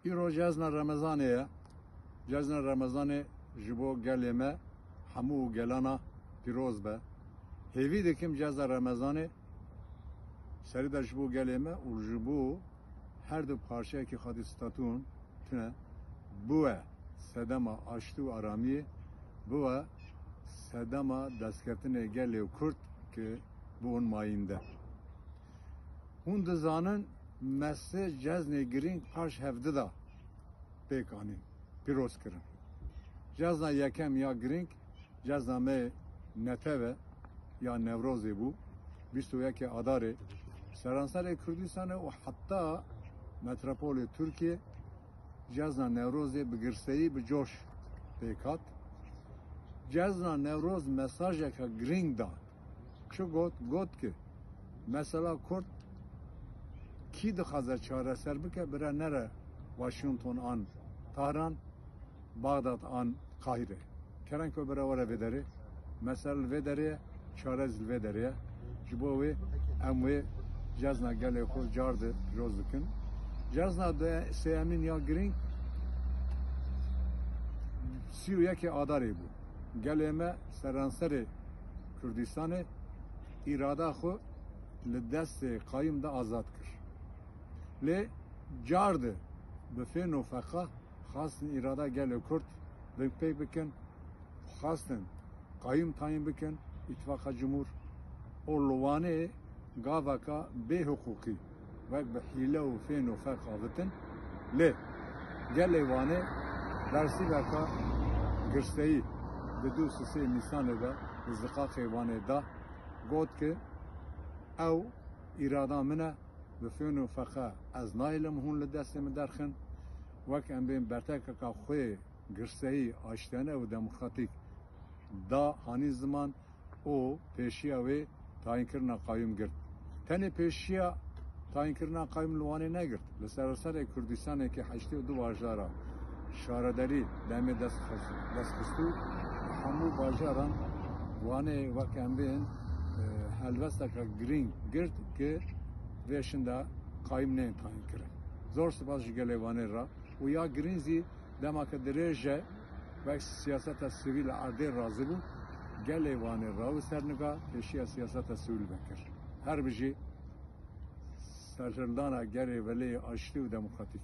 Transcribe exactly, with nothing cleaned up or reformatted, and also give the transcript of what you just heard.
Îro cezna Remezanê ye. Cezna Remezanê ji bo gelê me hemû gelana pîroz be. Hêvî dikim cezna Remezanê serî de ji bo gelê me û ji bo her du parçeyekî xwedî statûn tune biwe sedema aştî û aramiyê, biwe sedema destketinê gelê Kurd ki bûn mayînde. Hûn dizanin me sê ceznê girîng paş hevdi de pêk anîn, pîroz kirin. Cezna yekem ya girîng, cezna me netev e ya Newrozê bû, bîst û yekê Adarê, seranserê Kurdistanê û heta metropolê Tirkiyê cezna Newrozê bi girseyî, bi coş pêk hat. Cezna Newroz mesajeka girîng da. Çi got? Got ki, mesela Kurd kî dixwaze çareser bike, bire nere Washington an Tahran, Baxdad an Qahire. Kerem ke bire were vê derê. Mesele li vê derê ye, çare zî li vê derê ye. Ji bo wê em wê cezna gelê xwe car di pîroz bikin. Cezna de sêyemîn ya girîng sî û yekê Adarê bû. Gelê me seranserê Kurdistanê îrada xwe li destê qayim de azad kir. Lê car di bi fên û feqa xwestin îrada gelê Kurd binpê bikin, xwestin qayim tayîn bikin, Îtifaqa Cumhur û li Wanê gaveka bêhiqûqî wek bi hîle û fên û feq avitin. Lê gelê Wanê bersîveka girseyî di du sisê Nîsanê de li Ziqaqê Wanê da, got ki, ew îrada min e, bi fên û feqe ez nahêlim hûn li destê min derxin. Wek em bên bertekeka xwe girseyî, aştiyane û demokratîk da hanî ziman û pêşiya wê tayînkirina qayûm girt. Tenê pêşiya tayînkirina qayûm li Wanê negirt. Li seranserê Kurdistanê ki heştê û du bajara şaredarî demê dest xist-, dest xistû, hemû bajaran Wanê wek em bên, e, helwesteka girîng girt ki vê şinda qayûm nên tayîn kirin. Zor spas ji gelê Wanê re û ya girîng zî dema ke dirêj e, wek siyaseta sivîl erdê razî bû, gelê Wanê rawî ser niga pêşiya siyaseta sivîl vekir. Her bijî serhildana gelê welê aştî û demokratîk.